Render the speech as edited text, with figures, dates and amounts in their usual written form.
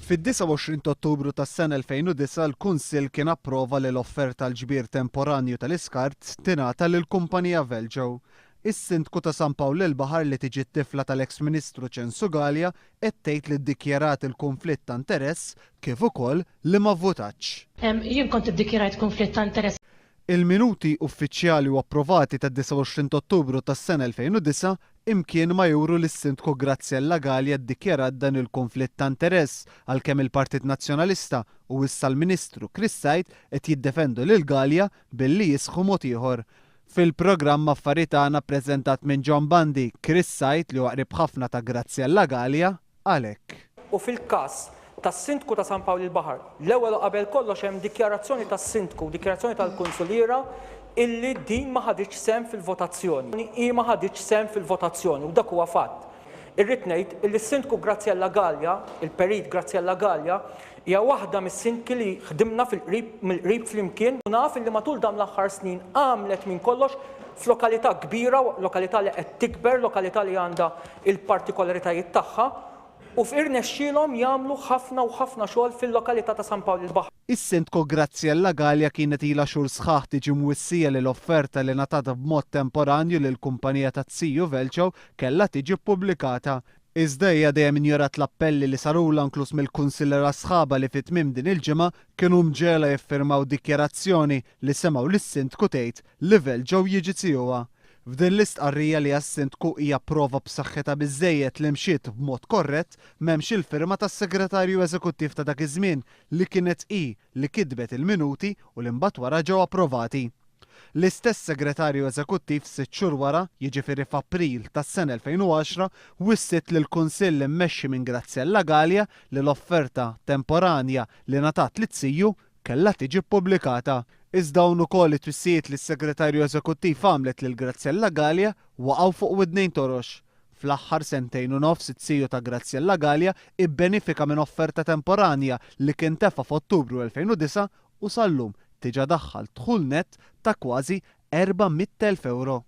Fid-29 ta' Ottubru tas-sena 2009 l-Kunsill kien approva li l-offerta għall-ġbir temporanju tal-iskart tingħata lill-kumpanija Velġo. Is-Sindku ta' San Pawl il-Baħar li tiġi t-tifla tal-eks Ministru Ċensu Galea qed tgħid li ddikjarat il-kunflitt ta' interess kif ukoll li ma vvutatx. Jien kont iddikjarajt kunflitt ta' interess. Il-minuti uffiċjali u approvati tad-29 ta' Ottubru tas-sena 2009 imkien ma juru li s-Sindku Graziella Galea ddikjarat dan il-kunflitt ta' interess għalkemm il-Partit Nazzjonalista u issa l-Ministru Chris Said qed jiddefendu lil Galea billi jisħu mod ieħor. Fil-programm Affari Tagħna ppreżentat minn John Bundy, Chris Said li huwa qrib ħafna ta' Graziella Galea, qal hekk. U fil-każ tas-Sindku ta' San Pawl il-Baħar, l-ewwel u qabel kollox hemm dikjarazzjoni tas-Sindku, dikjarazzjoni tal-Kunsuliera illi din ma ħaditx sehem fil-votazzjoni. Hi ma ħaditx sehem fil-votazzjoni u dak huwa fatt. Irrid ngħid illi s-Sindku Graziella Galea, il-Perit Graziella Galea, hija waħda mis-Sindki li ħdimna fil-qrib mill-qrib flimkien u naf illi matul dawn l-aħħar snin għamlet minn kollox f'lokalità kbira, lokalità li qed tikber, lokalità li għandha il-partikolaritajiet tagħha u irnexxielhom jagħmlu ħafna u ħafna xogħol fil-lokalità ta' San Pawl il-Baħar. Is-Sindku Graziella Galea kienet ilha xhur sħaħ tiġi mwissija li l-offerta li ngħatat b'mod temporanju lill-kumpanija taz-Ziju Velcho kellha tiġi ppubblikata. Iżda hija dejjem injorat l-appelli li sarulha inkluż mill-kunsilliera sħabha li fi tmiem din il-ġimgħa kienu mġegħla jiffirmaw dikjarazzjoni li semgħu lis-Sindku tgħid li Velġo jiġi zijuha. F'din l-istqarrija li għas-Sindku hija prova b'saħħitha biżżejjed li mxiet b'mod korrett m'hemmx il-firma tas-Segretarju Eżekuttiv ta' dak iż-żmien li kienet hi li kitbet il-minuti u li mbagħad wara ġew approvati. L-istess Segretarju Eżekuttiv sitt xhur wara, jiġifieri f'April tas-sena 2010, wissiet lill-Kunsill immexxi minn Graziella Galea li l-offerta temporanja li ngħatat lit-Siju kellha tiġi ppubblikata. Iżda hawn ukoll it-twissijiet li s-Segretarju Eżekuttiv għamlet lil Graziella Galea waqgħu fuq widnejn torox. Fl-aħħar sentejn u nofs it-CEO ta' Graziella Galea ibbenifika minn offerta temporanja li kien tefa' f'Ottubru 2009 u sal-lum diġà daħħal dħul nett ta' kważi 400,000 ewro.